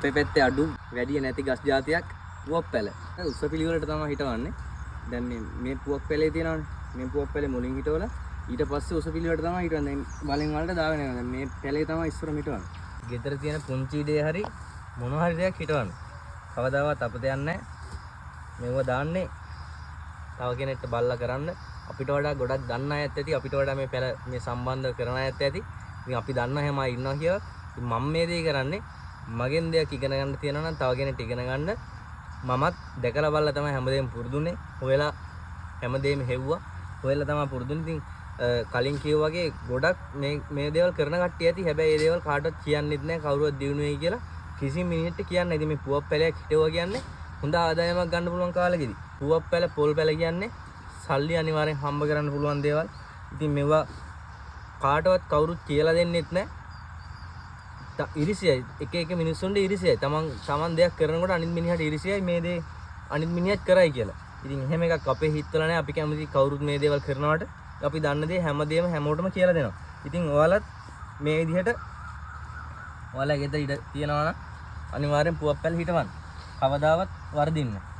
අපේ පැත්තේ අඩු වැඩි නැති ගස් ජාතියක් පුවක් පැල. උස පිළිවෙලට තමයි හිටවන්නේ. දැන් මේ මේ පුවක් පැලේ තියෙනවනේ. මේ පුවක් පැලේ මුලින් හිටවලා ඊට පස්සේ උස පිළිවෙලට තමයි හිටවන්නේ. දැන් වලෙන් වලට දාගෙන යනවා. දැන් මේ පැලේ තමයි ඉස්සරම හිටවන්නේ. ගෙදර තියෙන පුංචි ඉඩේ හරි මොන හරි දෙයක් හිටවන්න. කවදාවත් අපත යන්නේ නැහැ. මෙව දාන්නේ තව කෙනෙක්ට බල්ලා කරන්න. අපිට වඩා ගොඩක් දන්න අයත් ඇති, අපිට වඩා මේ පැල මේ සම්බන්ධ කරන අයත් ඇති. ඉතින් අපි දන්න හැම අය ඉන්නවා කියලා. ඉතින් මම මේ දේ කරන්නේ මගෙන් දෙයක් ඉගෙන ගන්න තියෙනවා නම් තව කෙනෙක්ට ඉගෙන ගන්න. මමත් දැකලා බලලා තමයි හැමදේම පුරුදුනේ. හොයලා හැමදේම හෙව්වා. හොයලා තමයි පුරුදුනේ. ඉතින් කලින් කිව්වා වගේ ගොඩක් මේ මේ දේවල් කරන කට්ටිය ඇති. හැබැයි ඒ දේවල් කාටවත් කියන්නෙත් නෑ, කවුරුවත් දියුණු වෙයි කියලා කිසිම මිනිහෙක්ට කියන්නේ නෑ. ඉතින් මේ පුවක් පැලයක් හිටුවා කියන්නේ හොඳ ආදායමක් ගන්න පුළුවන් කාලෙකදී. පුවක් පැල පොල් පැල කියන්නේ සල්ලි අනිවාර්යෙන් හම්බ කරන්න පුළුවන් දේවල්. ඉතින් මේවා කාටවත් කවුරුත් කියලා දෙන්නෙත් නෑ. ඉරිසියයි. එක එක මිනිස්සුන්ට ඉරිසියයි. තමන් තමන් දෙයක් කරනකොට අනිත් මිනිහට ඉරිසියයි මේ දේ අනිත් මිනිහත් කරයි කියලා. ඉතින් එහෙම එකක් අපේ හිතවල නෑ. අපි කැමති කවුරුත් මේ දේවල් කරනවට. අපි දන්න දේ හැමදේම හැමෝටම කියලා දෙනවා. ඉතින් ඔයාලත් මේ විදිහට ඔයාලා ගෙදර ඉඩ තියනවා නම් අනිවාර්යෙන් පුවක් පැල හිටවන්න. කවදාවත් වරදින්නේ නෑ.